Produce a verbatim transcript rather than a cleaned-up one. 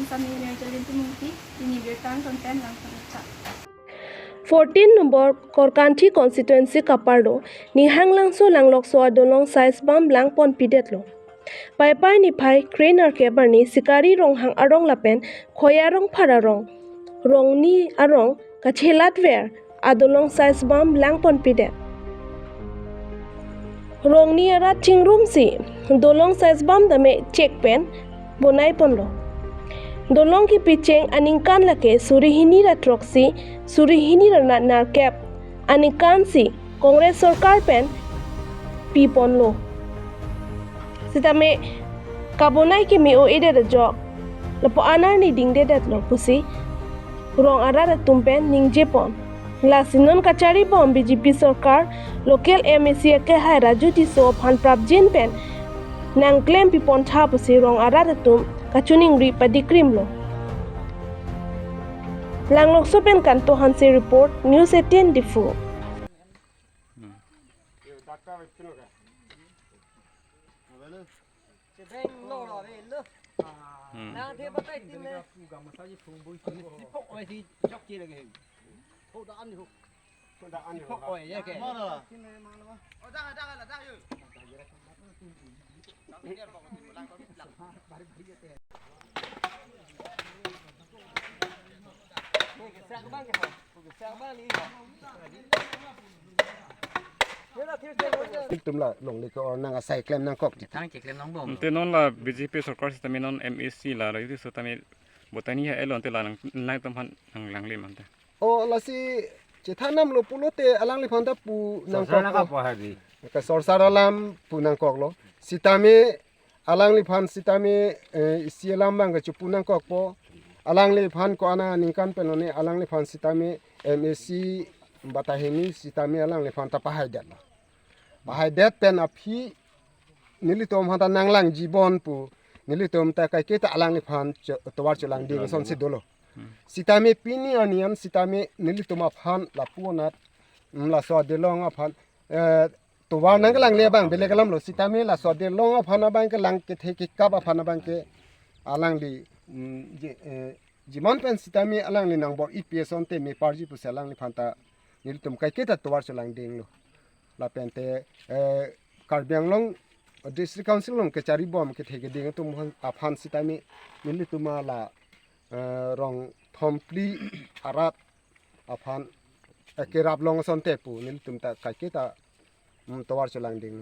Sami Evangeline Timungki, pini birta angton pen langpon-ik tha. Fourteen number Korkanthi constituency kaparlo Nihanglangso Langlokso adolong size bam langponpidetlo. Paipai niphai kre-nerkep arni Sikari Ronghang arong lapen Khoya Rongphar arong, Rongni arong kachelatver adolong size bam langponpidet. Rongni arat chingrumsi dolong size bam tame chek pen bonaiponlo. Dolong kipicheng aningkan lake suri hini ra throksi suri hini ra na-, nerkep aningkansi Congress sorkar pen piponlo. Sitame kabonai keme-o-edet ajok lapu-an arni dingdedetlo pusi rong arat atum pen ningjepon. Lasi non kacharibom B J P sorkar local M A C akehai Raju Tisso aphan prapjin pen nangklempipon tha pusi rong arat atum kachiningri padikrimlo. Langlokso pen Kanto Hanse report, News eighteen Diphu. Tum la longle ko nang asai klem nangkok di. Thang cheklem nang bom. Ante non la B J P sorkar sitame non M A C la Raju Tisso tame botani ha elon te la nang nang tom han nang langle mante. O lasi chethanamlo pulote alangliphan ta pu nangkok. Sorsa nangkok po hari. Ka sorsa alam pu nangkoklo. Sitame alangliphan sitame, eh, isi alam bang kachipu nangkokpo. Alangliphan ko-an aningkan pen lone alangliphan sitame M A C batahini sitame alangliphan ta pahaidetlo. Pahaidet pen aphi nelitum aphan ta nanglangjibom pu nelitum ta kaiketa alangliphan cho-, tovar cholangding asonsi dolo. Sitame pini arni an sitame nelitum aphan lapu-anat, mm, laso adolong aphan, eh, tovar nangkelangle abang belek alamlo, sitame laso adolong aphan abang ke lang kethe kekap aphan abang ke alangli, mm, je, eh, jiman pen sitame alangli nangbor-ipi asonte meparji pusi alangliphan ta nelitum kaiketa tovar cholangdinglo. Lapente, eh, Karbi Anglong District Council along kacharibom kethe keding atum aphan, aphan sitame nelitum la, eh, rong thomphli arat aphan, eh, kerap long asonte pu nelitum ta kaiketa, mm, tovar cholangding.